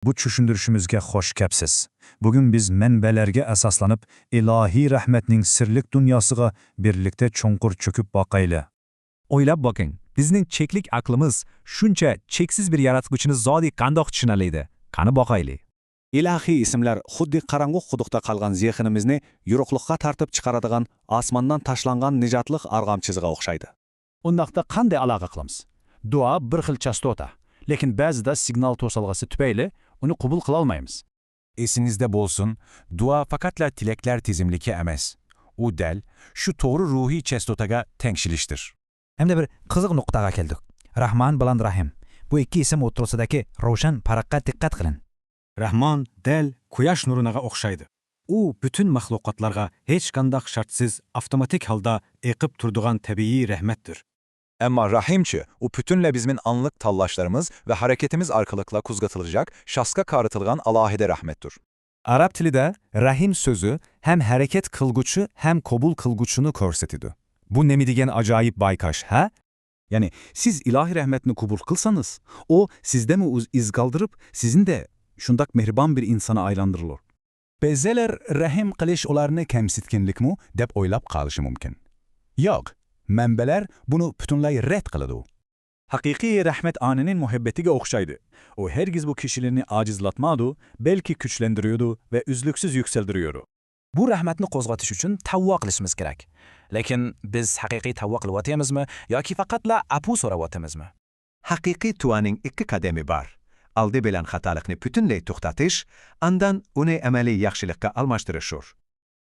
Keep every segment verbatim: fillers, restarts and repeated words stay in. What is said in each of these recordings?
بۇ چۈشەندۈرۈشىمىزگە خوش كەپسىز. بۈگۈن بىز مەنبەلەرگە ئاساسلىنىپ، ئىلاھىي رەھمەتنىڭ سىرلىق دۇنياسىغا بىرلىكتە چوڭقۇر چۆكۈپ باقايلى. ئويلاپ بېقىڭ، بىزنىڭ چەكلىك ئەقلىمىز شۇنچە چەكسىز بىر ياراتقۇچىنى زادى قانداق چۈشىنەلەيدى؟ قېنى باقايلى. ئىلاھىي ئىسىملەر خۇددى قاراڭغۇ قۇدۇقتا قالغان زېھنىمىزنى يورۇقلۇققا تارتىپ چىقارىدىغان ئاسماندىن تاشلانغان نىجاتلىق ئارغامچىسىغا ئوخشايدۇ. ئۇنداقتا قانداق ئالاقە قىلىمىز؟ دۇئا بىر خىل چاستوتا، لېكىن بەزىدە سىگنال توسالغۇسى تۈپەيلى ئۇنى قوبۇل قىلالمايمىز. ئېسىڭىزدە بولسۇن، دۇئا پەقەتلا تىلەكلەر تىزىملىكى ئەمەس. ئۇ دەل شۇ توغرا روھىي چاستوتاغا تەڭشىلىشتۇر. ئەمدى بىر قىزىق نۇقتىغا كەلدۇق. راھمان بىلەن راھىم. بۇ ئىككى ئىسىم ئوتتۇرىسىدىكى روشەن پەرققە دىققەت قىلىڭ. راھمان دەل قۇياش نۇرىنىغا ئوخشايدۇ. ئۇ پۈتۈن مەخلۇقاتلارغا ھېچقانداق شەرتسىز، ئاپتوماتىك ھالدا ئېقىپ تۇرىدىغان تەبىئىي رەھمەتتۇر. ئەمما راھىمچى، ئۇ پۈتۈنلەي بىزنىڭ ئاڭلىق تاللاشلىرىمىز ۋە ھەرىكىتىمىز ئارقىلىقلا قوزغىتىلىدىغان شەخسكە قارىتىلغان ئالاھىدە رەھمەتتۇر. ئەرەب تىلىدا رەھىم سۆزى ھەم ھەرىكەت قىلغۇچى، ھەم قوبۇل قىلغۇچىنى كۆرسىتىدۇ. بۇ نېمە دېگەن ئاجايىپ بايقاش، ھە؟ يەنى، سىز ئىلاھىي رەھمەتنى قوبۇل قىلسىڭىز، ئۇ سىزدىمۇ ئىز قالدۇرۇپ، سىزنى دە شۇنداق مېھرىبان بىر ئىنسانغا ئايلاندۇرۇلۇر. بەزىلەر رەھىم قىلىش ئۇلارنى كەمسىتكەنلىكمۇ دەپ ئويلاپ قالىشى مۇمكىن. ياق، مەنبەلەر بۇنى پۈتۈنلەي رەت قىلىدۇ. ھەقىقىي رەھمەت ئانىنىڭ مۇھەببىتىگە ئوخشايدۇ. ئۇ ھەرگىز بۇ كىشىلەرنى ئاجىزلاتمايدۇ، بەلكى كۈچلەندۈرىدۇ ۋە ئۈزلۈكسىز يۈكسەلدۈرىدۇ. بۇ رەھمەتنى قوزغىتىش ئۈچۈن تەۋۋا قىلىشىمىز كېرەك. لېكىن بىز ھەقىقىي تەۋۋا قىلىۋاتىمىزمۇ ياكى پەقەتلا ئەپۇ سوراۋاتىمىزمۇ؟ ھەقىقىي تەۋۋانىڭ ئىككى قەدىمى بار. ئالدى بىلەن خاتالىقنى پۈتۈنلەي توختىتىش، ئاندىن ئۇنى ئەمەلىي ياخشىلىققا ئالماشتۇرۇشتۇر.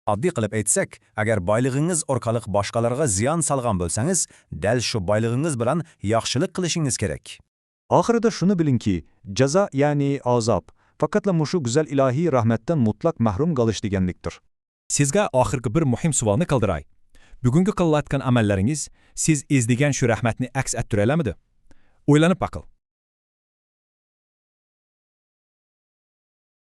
ئاددىي قىلىپ ئېيتساق، ئەگەر بايلىقىڭىز ئارقىلىق باشقىلارغا زىيان سالغان بولسىڭىز، دەل شۇ بايلىقىڭىز بىلەن ياخشىلىق قىلىشىڭىز كېرەك. ئاخىرىدا شۇنى بىلىڭكى، جازا، يەنى ئازاب، پەقەتلا مۇشۇ گۈزەل ئىلاھىي رەھمەتتىن مۇتلەق مەھرۇم قېلىش دېگەنلىكتۇر. سىزگە ئاخىرقى بىر مۇھىم سوئالنى قالدۇراي. بۈگۈنكى قىلىۋاتقان ئەمەللىرىڭىز سىز ئىزدىگەن شۇ رەھمەتنى ئەكس ئەتتۈرەلەمدۇ؟ ئويلىنىپ بېقىڭ.